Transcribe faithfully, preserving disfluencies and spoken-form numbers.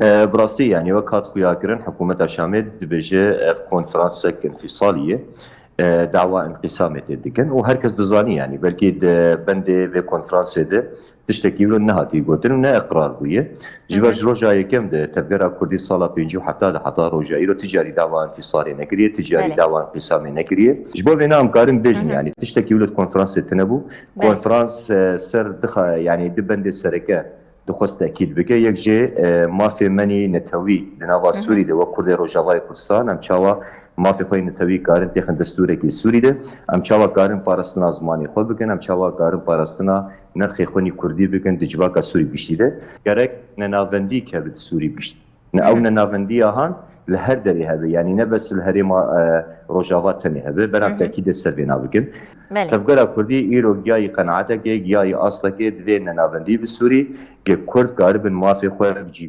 E, bi rastî, yanî wek hat xuya kirin, hikûmeta Şamê dibêje ev konferansek înfîsalî ye. E, dawa înqîsamê tê dikin û her kes dizanî, yanî belkî di bendê vê konferansê de tiştekî wilo nehatî gotin û ne iqrar bûye. Ji ber ji roja yekem de tevgera kurdî sala pêncî û heft de heta roja îro ti carî dawa înfîsalê nekiriye, ti carî dawa înqîsamê nekiriye. Ji bo vê ne em karin bêjin, yanî tiştekî wilo di konferansê tune bû. Konferans, e, ser dixa, yanî di bendê sereke dixwest tekîd bike. Yek jê, e, mafê menî netewî di nava Sûrî de wek Kurdê Rojavayê Kurdistan, em çawa mafê xwe yê netewî karin têxin destûrekî Sûrî de, em çawa karin parastina zimanê xwe bikin, em çawa karin parastina nirxê xwe nî kurdî bikin di civaka Sûrî giştî de. Gerek nenavendî keve di Sûrî giştî. Ne, ew nenavendiya han li her derê hebe, yanî ne bes li herêma, e, Rojava tenê hebe, bera tekîdê ser vêna bikin. Tevgera Kurdî îro giyayî qenaetekê, giyayî astekê divê nenavendî bi Sûrî, ke Kurd karibin mafê xwe bi cî